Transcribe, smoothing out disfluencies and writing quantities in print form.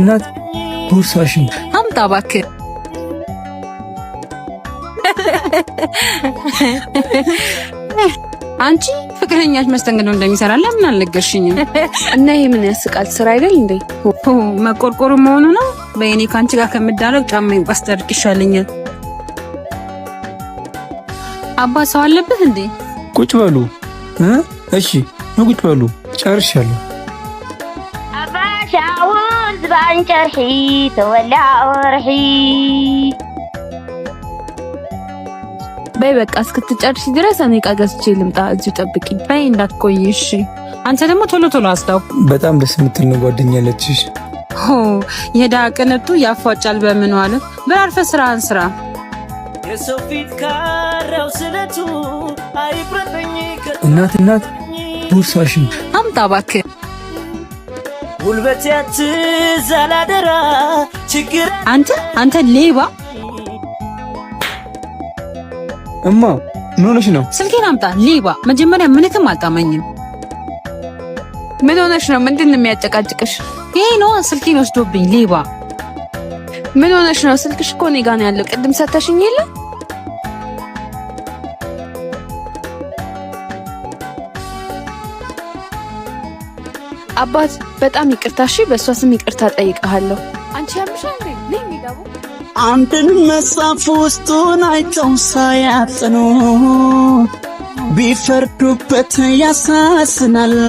እናት፣ ቦርሳሽን። አምጣ እባክህ። አንቺ ፍቅረኛሽ መስተንግዶ እንደሚሰራ ለምን አልነገርሽኝም? እና ይሄ ምን ያስቃል? ስራ አይደል እንዴ? መቆርቆሩ መሆኑ ነው። በእኔ ከአንቺ ጋር ከምዳረግ ጫማዬን ባስጠርቅ ይሻለኛል። አባ ሰው አለብህ እንዴ? ቁጭ በሉ። እሺ ቁጭ በሉ፣ ጨርሻለሁ። አባሻውን ዝባን ጨርሒ ተወላዕ ወርሒ። በይ በቃ እስክትጨርሺ ድረስ እኔ ዕቃ ገዝቼ ልምጣ። እዚሁ ጠብቂኝ። በይ እንዳትቆይ እሺ። አንተ ደግሞ ቶሎ ቶሎ አስታው። በጣም ደስ የምትል ነው ጓደኛ ያለችሽ። ሆ የድሃ ቅንጡ ያፏጫል በምን አለ። በል አርፈህ ስራህን ስራ። የሰው ፊት ካራው ስለቱ አይፍረደኝ። እናት፣ እናት፣ ቦርሳሽን። አምጣ እባክህ። ጉልበት ያትዛላደራ ችግር። አንተ ሌባ! እማ፣ ምን ሆነሽ ነው? ስልኬን አምጣ ሌባ። መጀመሪያ ምንክም አልጣመኝም። ምን ሆነሽ ነው? ምንድን ነው የሚያጨቃጭቅሽ? ይሄ ነው ስልኬን ወስዶብኝ ሌባ። ምን ሆነሽ ነው? ስልክሽ እኮ እኔ ጋ ነው ያለው። ቅድም ሰተሽኝ የለ? አባት በጣም ይቅርታ። እሺ በእሷ ስም ይቅርታ ጠይቀሃለሁ። አንቺ ያምሻል እንዴ? ነይ እንሂድ። አንድን መጽሐፍ ውስጡን አይተው ሳያጥኑ ቢፈርዱበት ያሳዝናል።